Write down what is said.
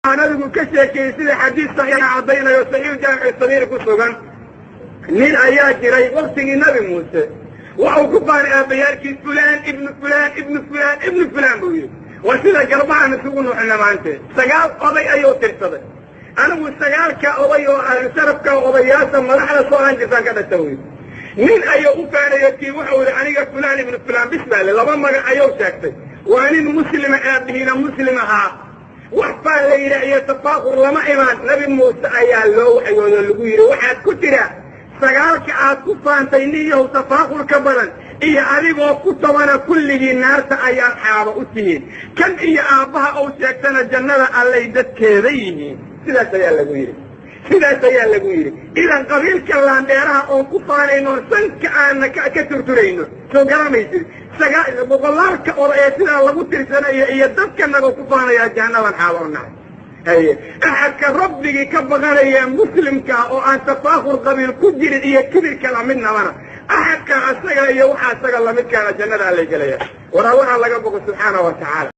Nabigu ka sheekeeyey sida xadiis saxiixa caddaynayo, Saxiix Jaamici Sagiir ku sugan. Nin ayaa jiray waktigii Nabi Muuse. Waxau ku faanay aabbayaalkiis: "Fulaan ibnu fulaan ibnu fulaan ibnu fulaan," buu yidhi. War sida garbahaan isugu nuuxina maante. Sagaal oday ayuu tirsaday. "Anigu sagaalka oday oo ahlu sharafka, odayaasha madaxda soo ahaan jirtaan ka dhasha," buu yidhi. Nin ayuu u faanayo kii. Wuxuu yidhi: "Aniga fulaan ibnu fulaan bis baale." Laba magac ayuu sheegtay. Waa nin muslima, aabihiina muslim ahaa. Wax baa la yidhi iyo tafaakur lama imaan. Nabi Muuse ayaa loo waxyoodo, lagu yidhi: "Waxaad ku tiraa sagaalka aad ku faantay, niyahow, tafaakurka badan iyo adigoo ku tabana, kulligii naarta ayaad xaaba u tihiin. Kan iyo aabbaha ou sheegtana jannada allay dadkeeda yihiin." Sidaas ayaa lagu yidhi, sidaas ayaa lagu yidhi. Idan qabiilka laandheeraha oon ku faanayno, sanka aana ka turturayno, soo garamaysid, boqolaalka oda ee sidaa lagu tirsanayo iyo dadka naga ku faanayaa jahannaban xaaba u nahay. Haye, axadka rabbigii ka baqanaya, muslimkaa oo aan tafaakur qabiil ku jirin iyo kibirka lamidnabana, axadka asaga iyo waxaa isaga lamidkaana jannada allay gelaya. War Allaha laga boqo subxaana wa tacaala.